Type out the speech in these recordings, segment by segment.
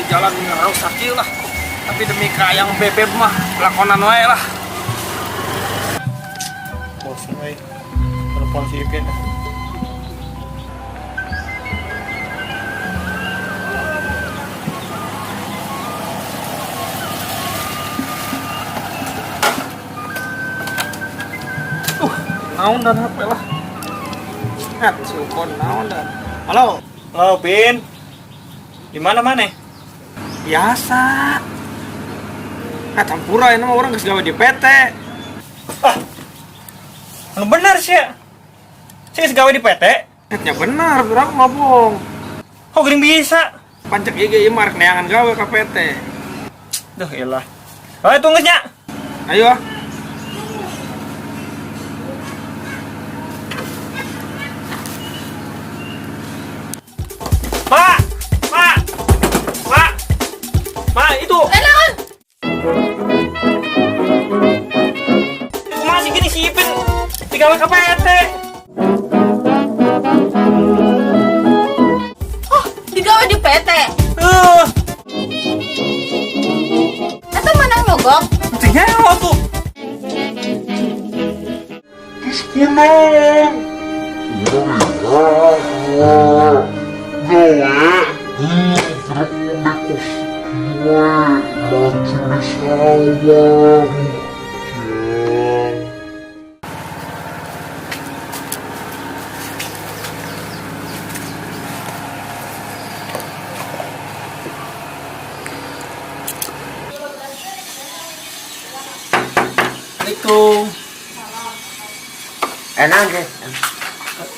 Jalan ngerusak kieu lah. Tapi demi ka yang bebeb mah lakonan wae lah. Bosan we. Telepon si Ipin. Naon dan HP lah. Eh, si Ukon naon dan. Halo, Halo, Pin. Di mana mana? Biasa. Nah, campura ini mah urang geus gawe di PT. Ah. Anu bener sih ya. Saya geus gawe di PT. Ya benar, urang mah bohong. Kok gering bisa? Pancek ieu ge ieu mah rek neangan gawe ka PT. Duh, ilah. Oh, tunggu nya. Ayo ah. Pak! Pak! Pak! Pak, itu. Eh, naon? Masih gini si Ipin digawe ke PT. Oh, digawe di PT. Eta menang nyogok. Tinggal tuh. Kunaon? Gawe maju di sawah. Jeng. Assalamualaikum. Enak ya.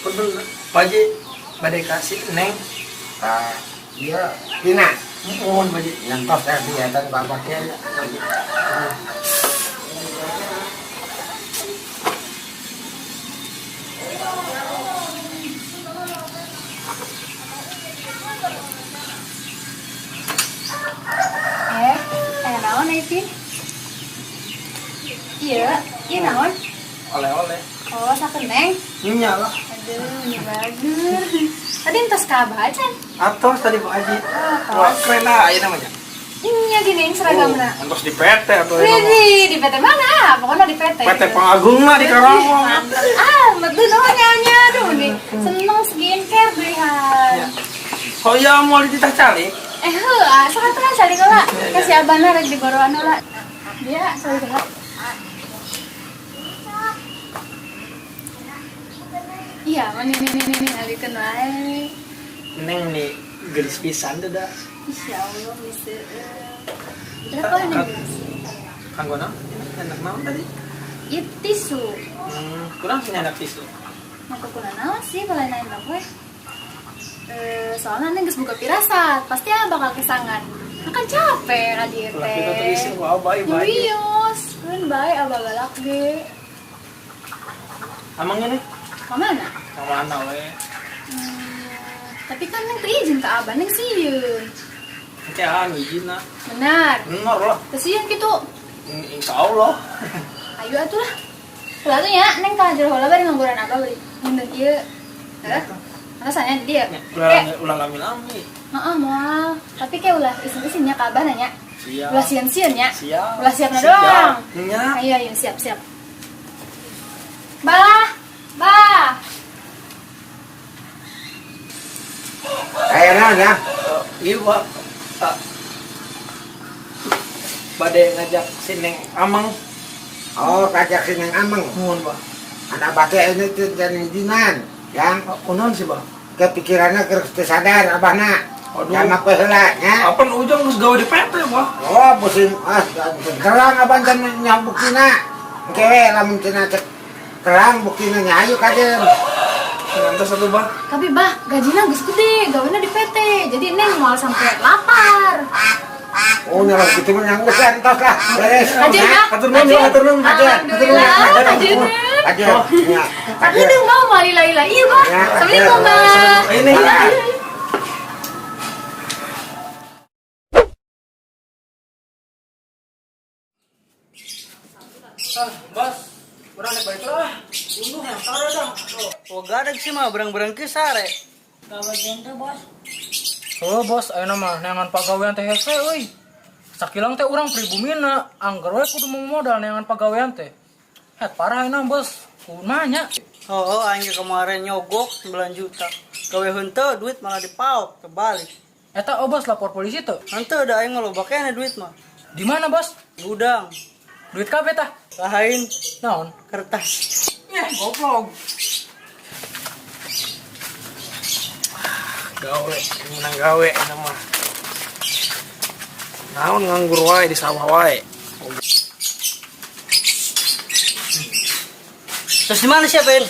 Punten, Pak Haji, bade kasih Neng. Ah, iya, Tina. Mohon, Pak Haji. Nyantos ya kelihatan bapaknya. Eh, aya naon Ipin? Iya, iya naon? Oleh-oleh. Oh, saken Neng. Nya lah. Aduh, ini bagus. Tadi entos ka abah acan. Atos tadi Pak Haji. Oh, Wah, keren lah ieu namanya. Iya gini yang seragamna. Oh, entos di PT atau yang nama. Wih, di PT mana? Pokoknya di PT. PT Pangagung lah di Karawang. Ah, betul dong nyanyi aduh nih. Seneng skincare belihan. Ya. Oh iya, mau dititah calik. Eh, heuh, ah, sok atuh calik heula. Iya, iya. Kasih abana rek digoroan heula. Dia calik heula. Iya, mana nih nih nih nih alikeun wae. Neng nih gelis pisan tuh dah. Insya Allah bisa. Berapa ini? Kanggo naon? Enak naon tadi? Ieu tisu. Kurang sih nyandak tisu. Mau ke kuna naon sih kalau lain we. Eh, soalnya neng geus buka pirasat, pasti ya bakal kesangan. Nah, kan capek ka dieu Ulah teh. kita tuh isin ku abah Ya ieu bae. wios, kan bae abah galak ge. Amang ini Ka mana? ka mana we? Tapi kan neng teu izin ka abah, neng sieun. Engke ah ngijinna. Benar. Benar lah. Teu sieun kitu. Insya Allah. Ayo atuh lah. Heula tuh nya, neng ka jero heula bari ngangguran abah bari ngundang ieu. Heuh? Rasanya di dieu. Ya, ulah ulah lami-lami. Heeh, moal. Tapi kayak ulah isin-isinnya ka abah nanya. Siap. Ulah sieun-sieun nya. Siap. Ulah siapna Siap. doang. Nya. Ayo, ayo, siap, siap. Bah, bah. Ayo naon ya. Iya, Pak. Ah. Bade ngajak si Neng Amang. Oh, kajak si Neng Ameng. Mohon, Pak. Anak bake ini tuh dan izinan, yang Oh, kunaon sih, Pak? kepikirannya kerus teu sadar abahna. Aduh. Sama kue heula nya. Apa ujang geus gawe di PT, Pak? Oh, pusing. Ah, terang abah can nya buktina. Engke we lamun cenah cek terang buktina nya ayo kajen. Ngantos atuh, Bah. Tapi bah, gajinya geus gede, gawena di PT. Jadi neng moal sampai lapar. Oh, nyala gitu mah nyanggus lah entos lah. Beres. Kajen, bah. Atur nuhun, ya, atur nuhun. Alhamdulillah, kajen. Kajen. Ya. Tapi udah mau mau lila-lila. Iya, bah. Ya, Assalamualaikum, bah. Ini. Iya, iya. Ah, Bos. Urang naik balik lah. Unduh yang sare dah. Oh, gadeg sih mah berang-berang ke sare. Gawe gente, bos. Oh bos, ayeuna mah neangan pagawean teh hese euy. Sakilang teh urang pribumina, angger we kudu modal neangan pagawean teh. Het parah ayeuna bos, kumaha nya? Oh, aing ge kemarin nyogok 9 juta. Gawe henteu duit malah dipaok kebalik. Eta oh bos lapor polisi tuh. Henteu da aing mah loba keneh duit mah. Di mana bos? Gudang. Duit kabeh tah? Lain Naon? kertas. Yeh, goblok. Gawe, menang gawe eta mah. Naon nganggur wae di sawah wae. Terus di mana sih, Pin?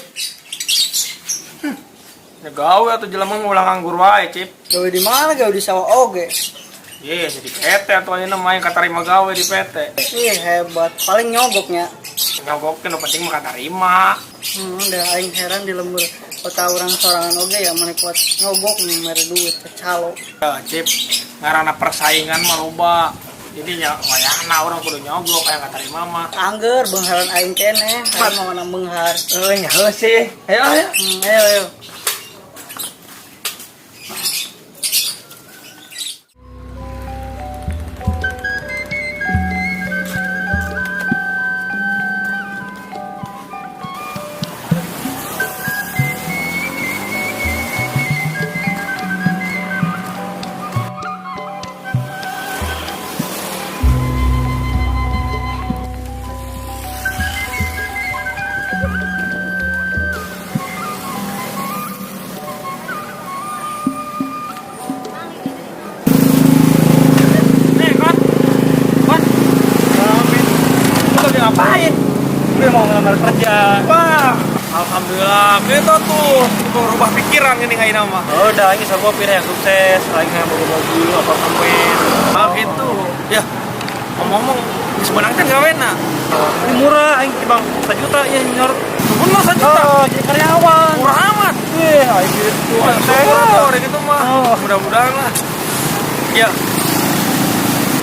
Ya gawe atuh jelema mah ulah nganggur wae, Cip. Gawe di mana? Gawe di sawah oge. Iya, jadi PT atuh ayeuna mah yang katarima gawe di PT. Ih, hebat. Paling nyogoknya. Nyogokin nu penting mah katarima. Udah aing heran di lembur kota orang sorangan oge ya mana kuat nyogok nih mere duit ke calo. Ya, Cip, ngaranna persaingan mah loba. Jadi nya wayahna urang kudu nyogok aya katarima mah. Angger beungharan aing keneh, aing mah mana beunghar. Euy, nya heuh sih. Ayo, ayo. Ayo ayo. Nih, Kon. Kon. Lu lagi ngapain? Gue mau ngelamar kerja. Wah, alhamdulillah. Kita tuh berubah pikiran ini kayak nama. Oh, udah ini sama pilih yang sukses, lagi yang bawa mobil, apartemen. Ah gitu. Ya, ngomong-ngomong, sebenarnya kan gawe na. Ini murah, aing bang 1 juta ya nyor. Bener 1 juta. Oh, jadi karyawan. Murah amat. Wih, aing gitu. Wah, syukur tuh orang gitu mah. Oh. Mudah-mudahan lah. Ya,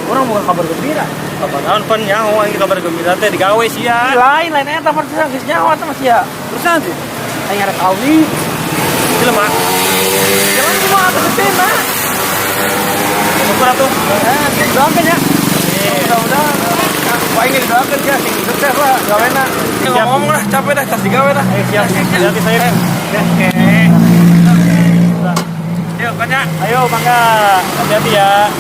Orang bukan kabar gembira. Kabar naon pan nyaho aing kabar gembira teh digawe sia. Lain lain eta mah geus nyaho eta mah sia. Terus nanti Aing arek kawin. jelema. Jalan cuma atuh gede nah. Syukur atuh. Eh, doakeun ya. Mudah-mudahan. Nah, paling didoakeun ya sing sukses lah gawena. Ngomong lah, capek dah, tas digawe dah. Ayo siap. Hati-hati saya. Oke. Yuk, kanya. Ayo mangga. Hati-hati ya.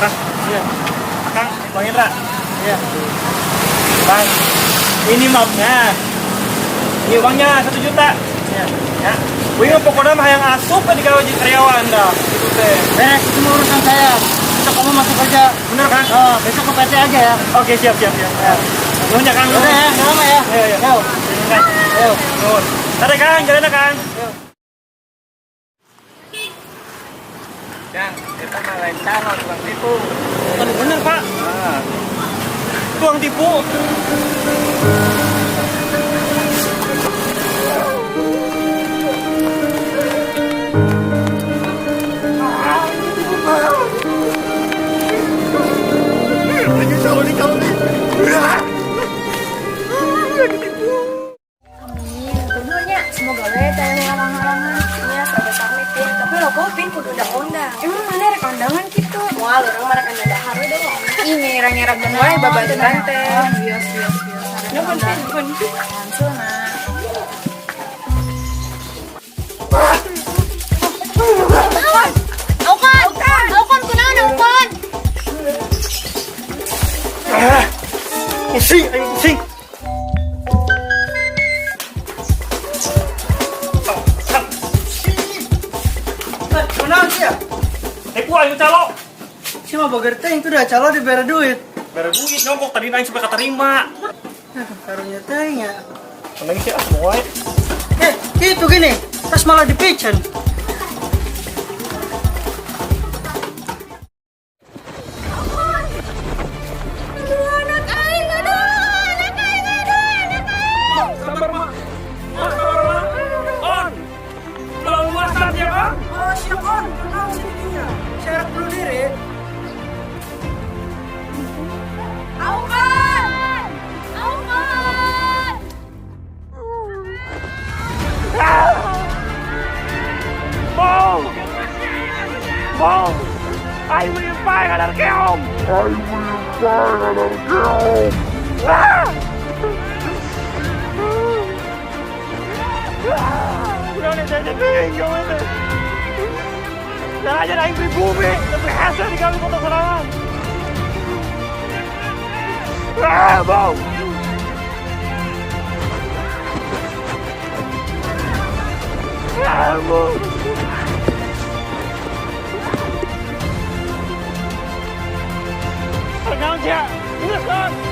Kang, iya. Kang, Bang Indra. Iya. Bang, ini mapnya. Ini uangnya 1 juta. Iya. Ya. Wih, pokoknya mah yang asup di gawe jadi karyawan dah. Gitu teh. Beres, itu mah urusan saya. Besok kamu masuk kerja. Bener kan? Oh, besok ke PT aja ya. Oke, siap siap siap. Ya. Nuhun ya Kang. Udah ya, nggak lama ya. Ayo, ayo. Ayo. Kang. Ayo. Nuhun. Tarik Kang, jalan Kang. Jang, kita mah lain cara tukang tipu. Aduh, bener Pak. Tuang tipu. Amin. Tentunya semoga we teh halang-halangan. Iya, sami-sami Pin. Tapi lo kok Pin kudu undang-undang. Emang mana rek undangan gitu? Wah, orang mereka dahar we doang. Ih, ngira-ngira Wae babaturan teh. Bios, bios, bios. Nuhun Pin, nuhun. Langsung nah. Aukan, Aukan, kunaon Aukan? Pusing, aing pusing. Eh, kunaon sih ya? Tipu aing calo. Si mah boger teh itu udah calo dibere duit. Bare duit nyogok tadi aing sampai keterima. Karunya teh nya. Tenang sih ah semua. Eh, itu gini. Terus malah dipicen. Aduh, anak aing, aduh, anak aing, aduh, anak aing. Sabar, Mak. Mak, Aing melimpah kadar keok. Ah! Udah nih saya jadi gawe teh. Dan aja aing pribumi, tapi hese digawe kota serangan. Ah, bau. Ah, bau. Tenang, Cak. Ini kan.